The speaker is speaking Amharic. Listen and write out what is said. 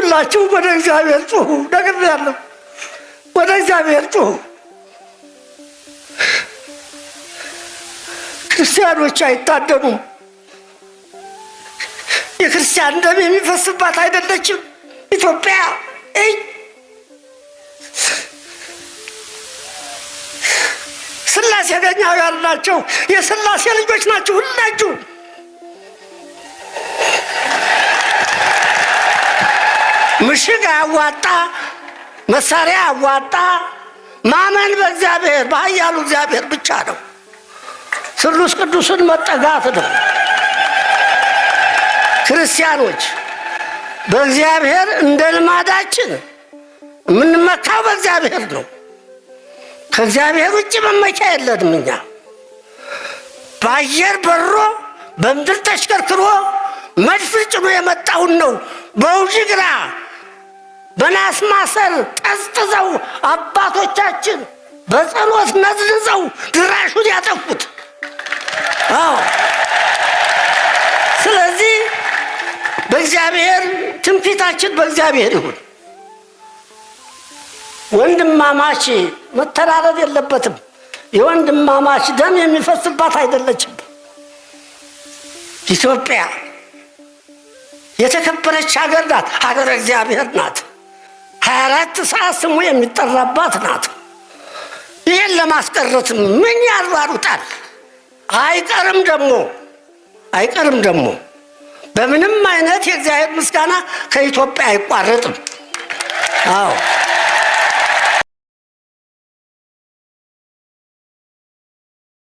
ሁላችሁ ወደ እግዚአብሔር ጩኹ። ነግሬያለሁ። ወደ እግዚአብሔር ጩኹ። ክርስቲያኖች አይታደኑም። የክርስቲያን ደም የሚፈስባት አይደለችም ኢትዮጵያ። እይ ስላሴ ገኛውያን ናቸው። የስላሴ ልጆች ናቸው ሁላችሁ። ምሽግ አያዋጣ፣ መሳሪያ አያዋጣ። ማመን በእግዚአብሔር በኃያሉ እግዚአብሔር ብቻ ነው። ስሉስ ቅዱስን መጠጋት ነው። ክርስቲያኖች በእግዚአብሔር እንደ ልማዳችን የምንመካው በእግዚአብሔር ነው። ከእግዚአብሔር ውጭ መመኪያ የለንም። እኛ በአየር በሮ በምድር ተሽከርክሮ መድፍ ጭኖ የመጣውን ነው በውጅግራ በናስ ማሰር ጠዝጥዘው አባቶቻችን በጸሎት ነዝንዘው ድራሹን ያጠፉት። አዎ፣ ስለዚህ በእግዚአብሔር ትምክህታችን በእግዚአብሔር ይሁን። ወንድማማች መተራረድ የለበትም። የወንድማማች ደም የሚፈስባት አይደለችም ኢትዮጵያ። የተከበረች ሀገር ናት። ሀገር እግዚአብሔር ናት። 24 ሰዓት ስሙ የሚጠራባት ናት። ይህን ለማስቀረት ምን ያሯሩጣል? አይቀርም ደግሞ አይቀርም ደግሞ በምንም አይነት የእግዚአብሔር ምስጋና ከኢትዮጵያ አይቋረጥም። አዎ።